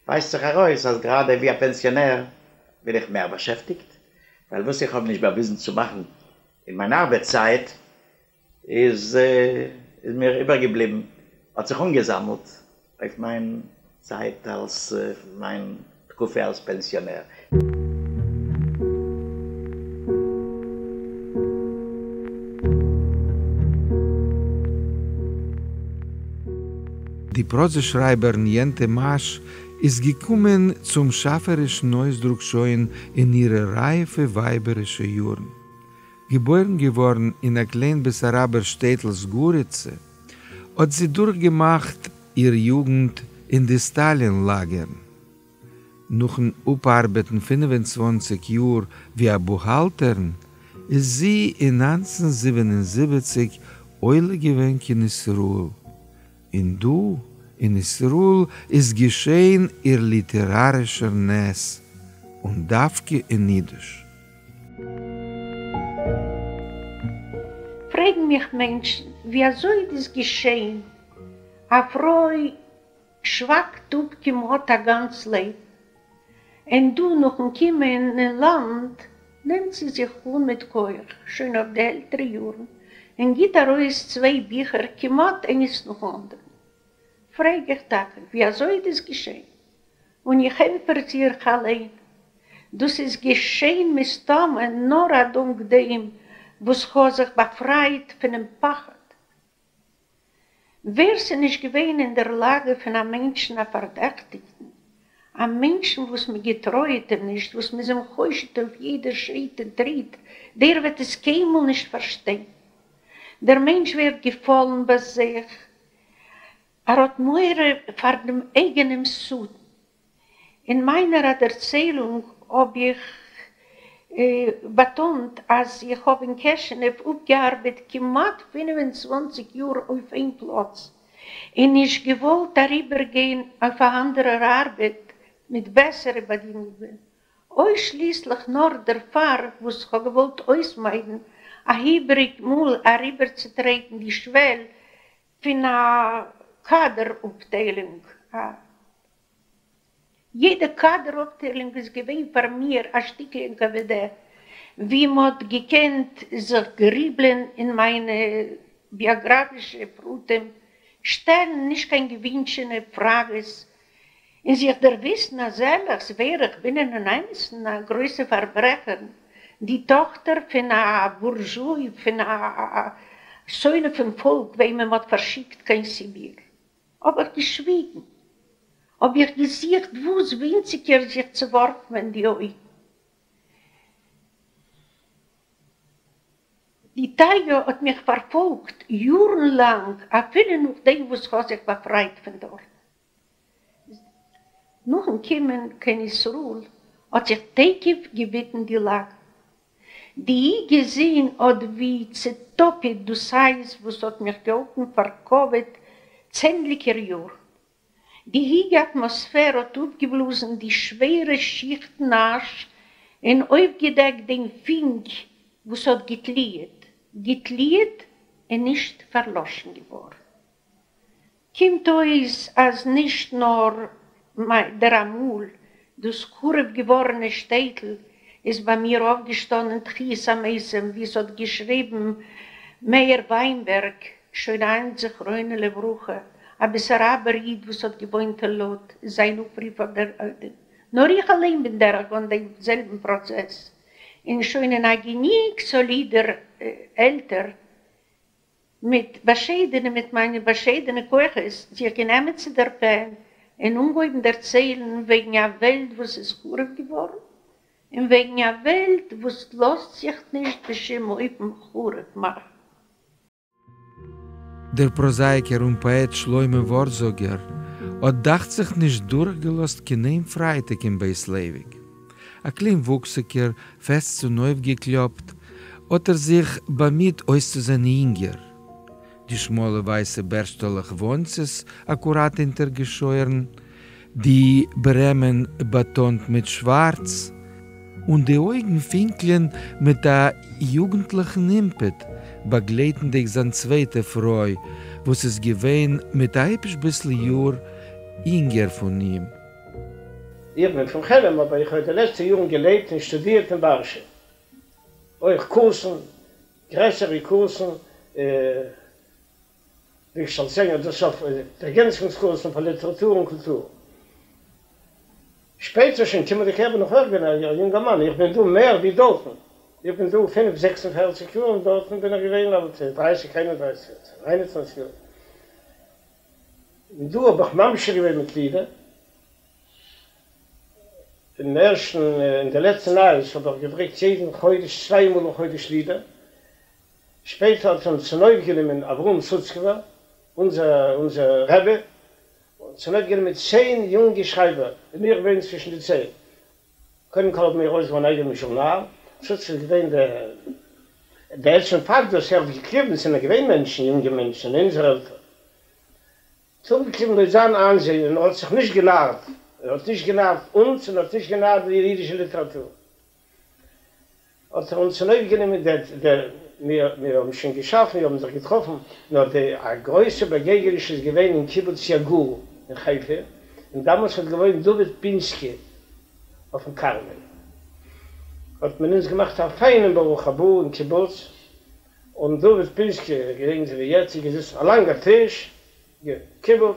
ווייזט זיך ארויס אז גראדע ווי א פענסיאנער בין איך מער באשעפטיגט, ווייל וואס איך האב נישט באוויזן צו מאכן אין מיין ארבעט צייט איז איז מיר איבערגעבליבן, האט זיך אנגעזאמלט אויף מיין צייט אלס מיין תקופה אלס פענסיאנער. די פראזע שרייבערין יענטע מאש איז געקומען צום שאפערישן אויסדרוק שוין אין אירע רייפע ווייבערישע יארן. געבוירן געווארן אין א קליין בעסאראבער שטעטל זגוריצע, האט זי דורכגעמאכט איר יוגנט אין די סטאלין לאגערן. נאכן אפארבעטן 25 יאר ווי א בוכהאלטערין, איז זי אין 1977 עולה געווען קיין ישראל, און דא אין ישראל איז געשען איר ליטערארישער נס, און דווקא אין אידיש. פרעגן מיך מענטשן ווי אזוי איז דאס געשען, א פרוי שווייגט אפ כמעט א גאנץ לעבן, און דא נאכן קומען אין לאנד נעמט זי זיך אן מיט כח שוין אויף די עלטערע יארן און גיט ארויס צוויי ביכער כמעט איינס נאכן אנדערן. פרעג איך טאקע ווי אזוי איז דאס געשען? און איך ענטפער זיך אליין, דאס איז געשען מסתמא נאר אדאנק דעם וואס כ'האב זיך באפרייט פונעם פחד. ווער ס'איז נישט געווען אין דער לאגע פון א מענטשן א פארדעכטיגטן, א מענטשן וואס מ'געטרויעט אים נישט, וואס מ'איז אים חושד אויף יעדע שריט און טריט, דער וועט עס קיינמאל נישט פארשטיין. דער מענטש ווערט געפאלן ביי זיך, ער האט מורא פאר דעם אייגענעם שטן. אין מיינער א דערציילונג האב איך באטאנט אז איך האב אין קעשענעוו אפגעארבעט כמעט 25 יאר אויף איין פלאץ און נישט געוואלט אריבערגיין אויף א אנדערער ארבעט מיט בעסערע באדינגונגען, אויסשליסליך נאר דערפאר וואס כ'האב געוואלט אויסמיידן א איבעריג מאל אריבערצוטרעטן די שוועל פון א קאדער אפטיילונג. יעדע קאדער אפטיילונג איז געווען פאר מיר א שטיקל ען-קא-ווע-דע ווי מ'האט געקענט זיך גריבלען אין מיינע ביאגראפישע פרטים, שטעלן נישט קיין געווינטשענע פראגעס, און זיך דערוויסן אזעלעכס ווער איך בין אין אמת'ן א גרויסע פארברעכערין, די טאכטער פון א בורזשוי, פון א שונא פון פאלק וועמען מ'האט פארשיקט קיין סיביר. האב איך געשוויגן, האב איך געזוכט וואס ווינציגער זיך צו ווארפן אין די אויגן. די תאוה האט מיך פארפאלגט יארן לאנג אפילו נאכדעם וואס כ'האב זיך באפרייט פון דארט. נאכן קומען קיין ישראל האט זיך תיכף געביטן די לאגע. די היגע זון האט ווי צעטאפעט דאס אייז וואס האט מיך געהאלטן פארקאוועט צענדליגער יאר. די היגע אטמאספער האט אויפגעבלאזן די שווערע שיכטן אש און אויפגעדעקט דעם פונק וואס האט געטליעט, געטליעט און נישט פארלאשן געווארן. קומט אויס אז נישט נאר דער אמאל, דאס חרוב געווארענע שטעטל איז ביי מיר אויפגעשטאנען תחיית המתים ווי ס'האט געשריבן מאיר וויינבערג, שוין היינט זכרונו לברכה, א בעסאראבער איד וואס האט געוואוינט אין לאד, זיין אפרוף אויף דער נאר איך אליין בין דורכגעגאנגען דעם זעלבן פראצעס, און שוין אין א גענוג סאלידער עלטער מיט באשיידענע מיט מיינע באשיידענע כוחות זיך גענומען צו דער פען און אנגעהויבן דערציילן וועגן א וועלט וואס איז חרוב געווארן, און וועגן א וועלט וואס לאזט זיך נישט בשום אופן חרוב מאכן. דער פראזאייקער און פאעט שלמה ווארטזאגער האט דאכט זיך נישט דורכגעלאזט קיין איין פרייטאג אין בית לייוויק. א קליינוואוקסיגער, פעסט צונויפגעקלאפט, האט ער זיך באמיט אויסצוזען אינגער. די שמאלע ווייסע בערשטעלעך וואנצעס אקוראט אונטערגעשוירן, די ברעמען באטאנט מיט שווארץ, און די אויגן פינקלען מיט א יוגנטליכן אימפעט, באגלייטנדיג זיין צווייטע פרוי, וואס איז געווען מיט א היפש ביסל יאר אינגער פון אים. איך בין פון כעלם, אבער איך האב די לעצטע יארן געלעבט און שטודירט אין ווארשע. אויך קורסן, גרעסערע קורסן, ווי איך זאל זאגן, דאס אויף דערגענצונגס קורסן פאר ליטעראטור און קולטור. שפעטער שוין קומענדיג אהער בין איך אויך געווען א יונגערמאן, איך בין דא מער ווי דארטן, איך בין דא פינף זעקס און פערציג יאר און דארטן בין איך געווען אלט דרייסיג איין און דרייסיג איין און צוואנציג יאר. און דא האב איך ממשיך געווען מיט לידער. אין ערשטן אין די לעצטע נייעס האב איך געדרוקט יעדן חודש צוויי מאל אין חודש לידער. שפעטער האט אונז צונויפגענומען אברהם סוצקעווער, אונזער אונזער רבי, און צונויפגענומען צען יונגע שרייבער, און איך בין צווישן די צען. קודם כל האבן מיר ארויסגעגעבן אן אייגענעם זשורנאל, סוצקעווער איז געווען דער דער עצם פאקט וואס ער האט געקליבן, ס'זענען געווען מענטשן, יונגע מענטשן אין אונזער עלטער, צונויפגעקליבן לויט זיין איינזען, און ער האט זיך נישט גענארט, ער האט נישט גענארט אונז און ער האט נישט גענארט די אידישע ליטעראטור. האט ער אונז צונויפגענומען די די מיר מיר האבן שוין געשאפן, מיר האבן זיך געטראפן, נאר די א גרויסע באגעגעניש איז געווען אין קיבוץ יגור אין חיפה, און דאמאלס האט געוואוינט דוד פינסקי אויפן כרמל, האט מען אונז געמאכט א פיינעם ברוך הבא אין קיבוץ, און דוד פינסקי, געדענק אזוי ווי יעצט, איז געזעסן א לאנגער טיש, קיבוץ,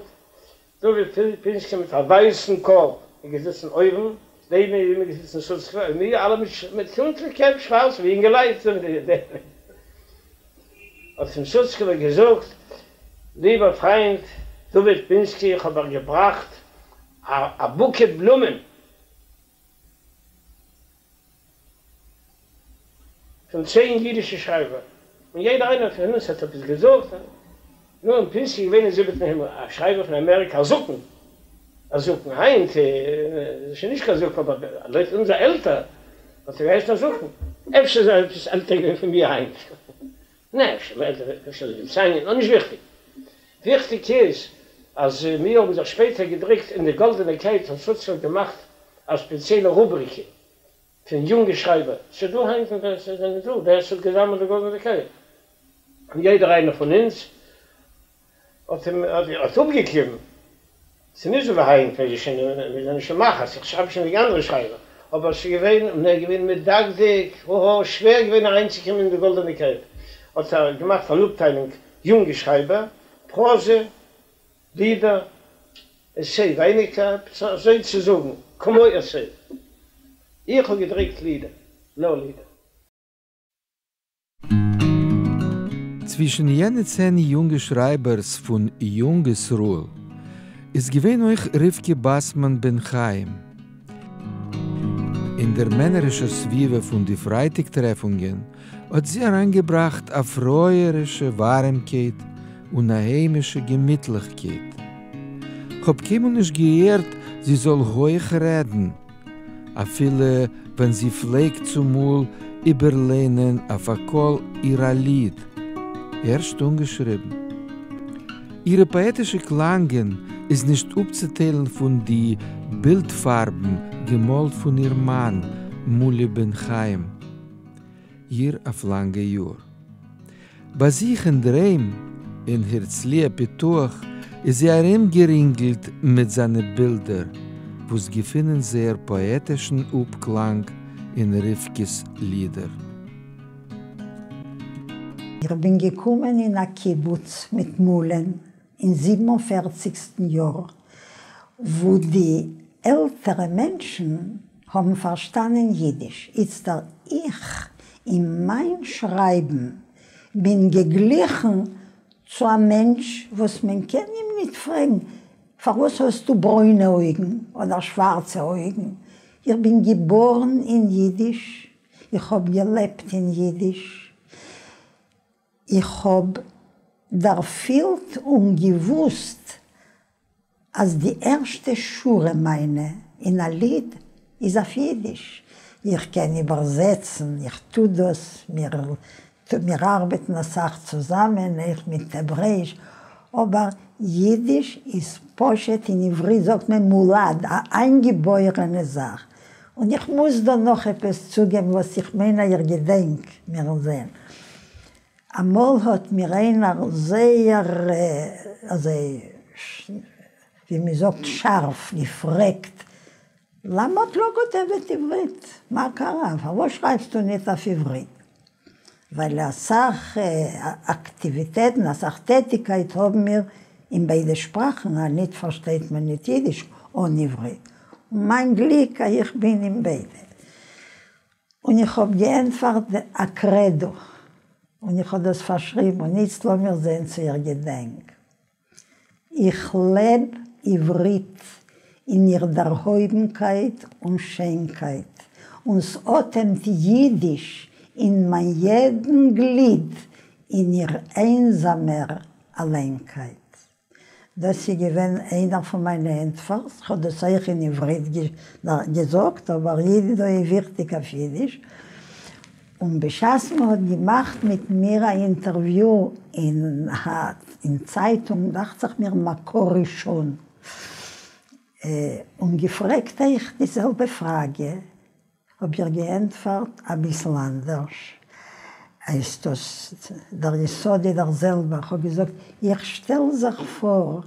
דוד פינסקי מיט א ווייסן קאפ איז געזיצן אויבן, נעבן אים איז געזיצן סוצקעווער, און מיר אלע מיט טונקלע קעפ שווארץ ווי אינגעלייט. האט אים סוצקעווער געזאגט, ליבער פריינט דוד פינסקי, איך האב אייך געבראכט א בוקעט בלומען, פון צען יידישע שרייבער, און יעדער איינער פון אונז האט עפעס געזאגט, נו, און פינסקי איז געווען אין זיבעטן הימל, א שרייבער פון אמעריקע, א זקן, א זקן, היינט איז ער שוין נישט קיין זקן, אבער לויט אונזער עלטער האט ער געהייסן א זקן, אפשר איז ער עפעס עלטער געווען פון מיר היינט, נע, אפשר איז ער נישט וויכטיג, וויכטיג איז אז מיר האבן זיך שפעטער געדרוקט אין די גאלדענע קייט האט סוצקעווער געמאכט א ספעציעלע רובריקע פון יונגע שרייבער, ס'איז דא היינט און ווער ס'זענען דא, ווער ס'האט געזאמעלט די גאלדענע קייט, און יעדער איינער פון אונז האט אים האט אפגעקליבן, ס'איז נישט אזוי ווי היינט ווען שוין מיר זענען שוין מאכערס, איך שרייב שוין וועגן אנדערע שרייבער, אבער ס'איז געווען און ער איז געווען מדקדק, הא הא, שווער געווען אריינצוקומען אין די גאלדענע קייט, האט ער געמאכט אן אפטיילונג יונגע שרייבער, פראזע, לידער, עסיי ווייניגער, אזוי צו זאגן, כמו עסיי. איך האב געדרוקט לידער, נאר לידער. צווישן יענע צען יונגע שרייבערס פון יונג ישראל איז געווען אויך רבקה באסמאן בן חיים. אין דער מענערישער סביבה פון די פרייטאג טרעפונגען האט זי אריינגעבראכט א פרויערישע ווארעמקייט און א היימישע געמיטליכקייט. כ'האב קיינמאל נישט געהערט זי זאל הויך רעדן, אפילו ווען זי פלעגט צומאל איבערליינען אויף א קול איר א ליד, ערשט אנגעשריבן. אירע פאעטישע קלאנגען איז נישט אפצוטיילן פון די בילדפארבן געמאלט פון איר מאן מולי בן חיים איר אויף לאנגע יאר. ביי זיך אינדערהיים אין הרצליה פיתוח. איז זי ארומגערינגלט מיט זיינע בילדער, וואס געפינען זייער פאעטישן אפקלאנג אין רבקה'ס לידער. איך בין געקומען אין א קיבוץ מיט מולען אין זיבן און פערציגסטן יאר, וואו די עלטערע מענטשן האבן פארשטאנען יידיש. איצטער איך אין מיין שרייבן בין געגליכן צו א מענטש וואס מען קען אים ניט פרעגן פארוואס האסטו ברוינע אויגן אדער שווארצע אויגן. איך בין געבארן אין יידיש, איך האב געלעבט אין יידיש, איך האב דערפילט און געוואוסט אז די ערשטע שורה מיינע אין א ליד איז אויף אידיש. איך קען איבערזעצן, איך טו דאס, מיר מיר ארבעטן אסאך צוזאמען, אויך מיט העברעיש, אבער אידיש איז פשוט, אין עברית זאגט מען מולד, א איינגעבוירענע זאך. און איך מוז דא נאך עפעס צוגעבן וואס איך מיין אז איך געדענק, מיר'ן זען. אמאל האט מיר איינער זייער אזוי ווי מען זאגט שארף געפרעגט, למה את לא כותבת עברית? מה קרה? פארוואס שרייבסטו ניט אויף עברית? ווייל אסאך אקטיוויטעטן, אסאך טעטיקייט האבן מיר אין ביידע שפראכן, אניט פארשטייט מען ניט אידיש אן עברית. און מיין גליק אז איך בין אין ביידע. און איך האב געענטפערט א קרעדא, און איך האב דאס פארשריבן, און איצט לאמיר זען צו איך געדענק. איך לעב עברית אין איר דערהויבנקייט און שיינקייט, און ס'אטעמט יידיש אין מיין יעדן גליד אין איר איינזאמער אליינקייט. דאס איז געווען איינער פון מיינע ענטפערס, כ'האב דאס אויך אין עברית געזאגט, אבער איז דא וויכטיג אויף אידיש. און בשעת מען האט געמאכט מיט מיר א אינטערוויו אין צייטונג, דאכט זיך מיר מקור ראשון, און געפרעגט אויך די זעלבע פראגע, האב איך געענטפערט אביסל אנדערש, איז דאס דער יסוד איז דער זעלבער, כ'האב געזאגט, איך שטעל זיך פאר,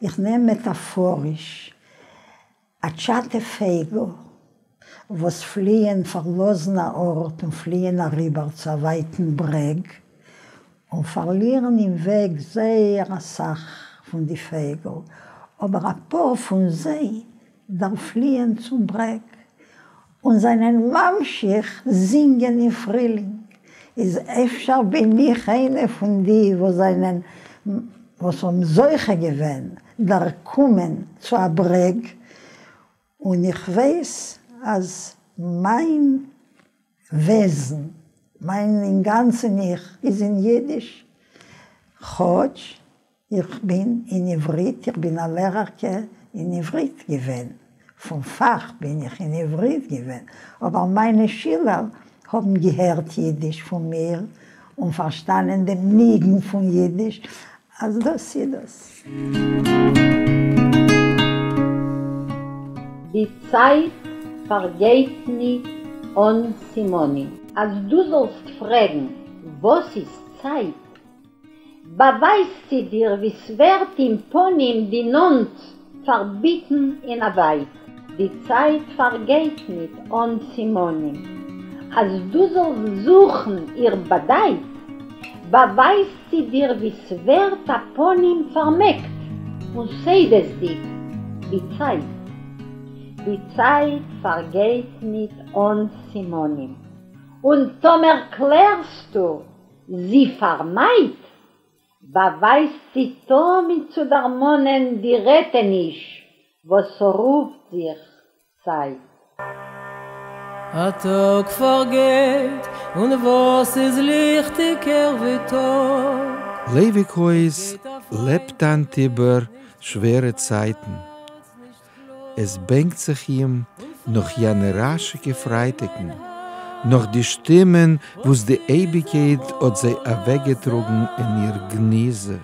איך נעם מעטאפאריש א טשאטע פייגל וואס פליען פארלאזן א ארט און פליען אריבער צו א ווייטן ברעג, און פארלירן אין וועג זייער אסאך פון די פייגל, אבער אפאר פון זיי דערפליען צום ברעג און זענען ממשיך זינגען אין פרילינג, איז אפשר בין איך איינע פון די וואס זענען וואס האבן זוכה געווען דערקומען צו א ברעג, און איך ווייס אז מיין וועזן, מיין אינגאנצן איך איז אין אידיש, כאטש איך בין אין עברית, איך בין א לערערקע אין עברית געווען, פון פאך בין איך אין עברית געווען, אבער מיינע שילער האבן געהערט אידיש פון מיר און פארשטאנען דעם ניגון פון אידיש, אז דאס איז דאס. די צייט פארגייט ניט אן סימנים. אז דו זאלסט פרעגן וואס איז צייט, באווייזט זי דיר ווי ס'ווערט אין פנים די נאנט פארביטן אין א ווייט. די צייט פארגייט ניט אן סימנים. אז דו זאלסט זוכן איר באדייט, באווייזט זי דיר ווי ס'ווערט א פנים פארמעקט און סודות'דיג די צייט. די צייט פארגייט ניט אן סימנים. און טאמער קלערסטו זי פארמיידט, באווייזט זי תמיד צו דערמאנען די רעטעניש וואס רופט זיך צייט. א טאג פארגייט און וואס איז ליכטיגער ווי טאג? לייוויק הויז לעבט היינט איבער שווערע צייטן. עס בענקט זיך אים נאָך יענע רעשיקע פֿרײַטיקן, נאָך די שטימען, וואָס די אייביקייט האָט זיי אַוועקגעטראָגן אין איר גניזה.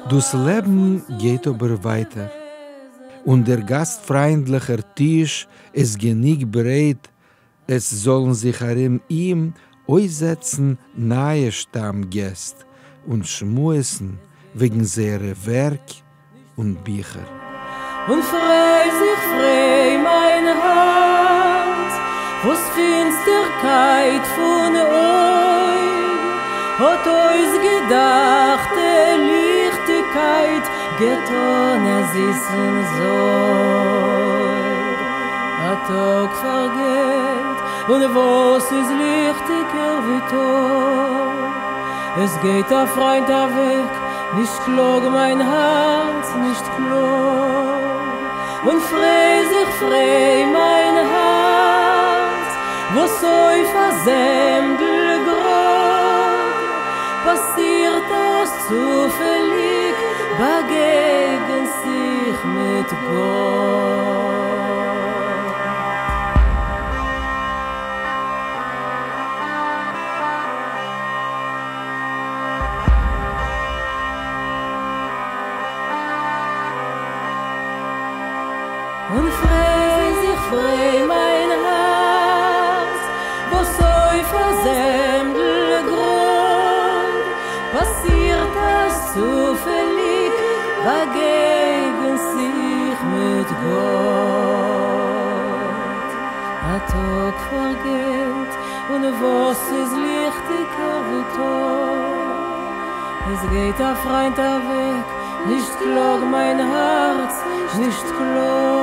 דאָס לעבן גייט אָבער ווײַטער, און דער גאַסטפֿרײַנדלעכער טיש איז גענוג ברייט, עס זאָלן זיך אַרום אים אויסזעצן נײַע שטאַם-געסט און שמועסן וועגן זייערע ווערק און ביכער. און פֿריי זיך, פֿריי, מײַן האַרץ, וואָס פֿינצטערקייט פֿון אויג האָט אויסגעדאַכטע ליכטיקייט געטאָן אַ זיסן זויג. אַ טאָג פֿאַרגייט, און וואָס איז ליכטיקער ווי טאָג? עס גייט אַ פֿרײַנד אַוועק, נישט קלאָג, מײַן האַרץ, נישט קלאָג. און פֿריי זיך, פֿריי, מײַן האַרץ, וואָס אויף אַ זעמדל גראָד פּאַסירט אַז צופֿעליק באַגעגנסט זיך מיט גאָט. און פֿריי זיך, פֿריי, מײַן האַרץ, וואָס אויף אַ זעמדל גראָד פּאַסירט אַז צופֿעליק באַגעגנסט זיך מיט גאָט. אַ טאָג פֿאַרגייט, און וואָס איז ליכטיקער ווי טאָג? עס גייט אַ פֿרײַנד אַוועק, נישט קלאָג, מײַן האַרץ, נישט קלאָג.